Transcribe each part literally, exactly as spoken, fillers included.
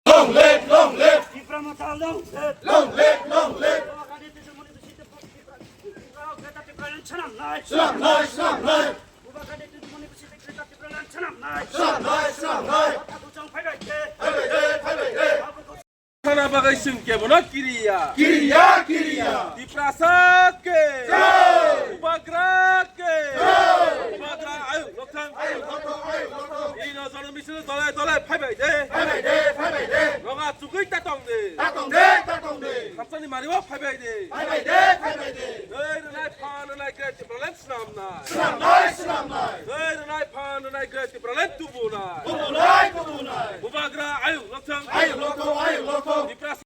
Long live, long live. Tipra Motha, long live. Long live, long live. Bubagrani Tripura Moni Bisi Tipra, Greater Tipraland swnamnai. Swnamnai, swnamnai. Bubagrani Tripura Moni Bisi Greater Tipraland swnamnai. Swnamnai, swnamnai. Motha Kuchung phaibai de. Phaibai de, phaibai de. Thana bagwi chwng kebono kiriya. Kiriya, kiriya. Tiprasa ke. Jai. Bubagra ke. Jai. Bubagra ayuk lokthang. Ayuk lokthang, ayuk lokthang. Ino jono misil dole dole phaibai de. Phaibai de, phaibai de. Noga chugui tatong de. Tatong de, tatong de. Khamsani maribo phaibai de. Phaibai de, phaibai de. Dei rwnai phan rwnai Greater Tipraland swnamnai. Swnamnai, swnamnai. Dei rwnai phan rwnai Greater Tipraland tubunai. Tubunai, tubunai. Bubagra ayuk lokthang. Ayuk lokthang, ayuk lokthang. Tipra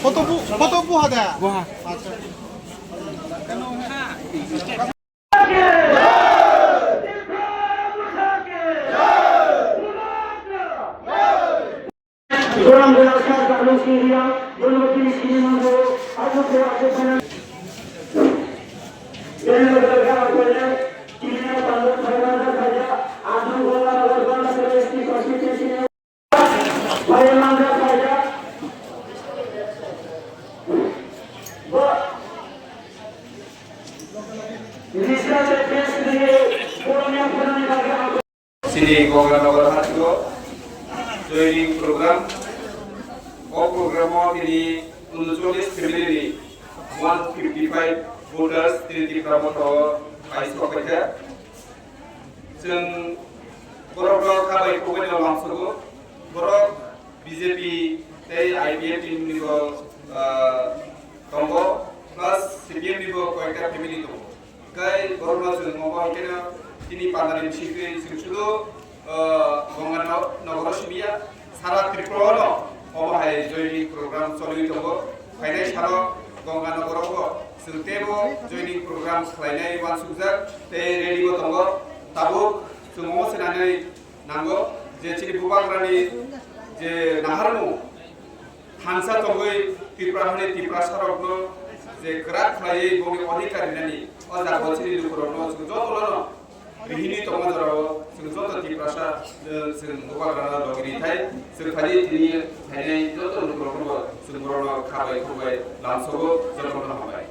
Photo bu, photo bu hada. Buha. Acha. Kurang benar saya tak mesti dia, belum begini sini nunggu, aku kuat ke sana. Ini adalah apa ya? Ini adalah apa ya? Aku bola, bola, bola, terus di posisi sini. Chini Gonganagar hasteo joining program, o program o tini uncholish family ni one fifty five voters tini Tipra Motha o pai sok paikha. Chwng borokno kha bai kubai no lamsogo. Borok B J P tei I P F T ni bo, ah, tongo, plus C P M ni bo koyekta family tongo. Kai borokno chwng obo hai kheno tini pandani bisikri chwng sudu, ah, Gonganagar o simiya. Sara Tripura no obo hai joining program choliwi tongo. Phainai salo Gonganagar o bo chwng teibo joining program khlainai uansukjak tei ready bo tongo. Tabuk chwng omo swnanai nango je chini Bubagrani je naharmung thansa tongwi Tripura hani Tiprasa rokno je kwrak khlaiwi bongni odhikar rinani o jaga o chini lukurokno chwng jotono no Bihini tongma jorao chwng joto Tiprasa, eh, chwng Bubagrano logi rithai, chwng phai tini phainai joto lukurokno chwng borokno kha bai khuk bai lamsogo, jotono hambai.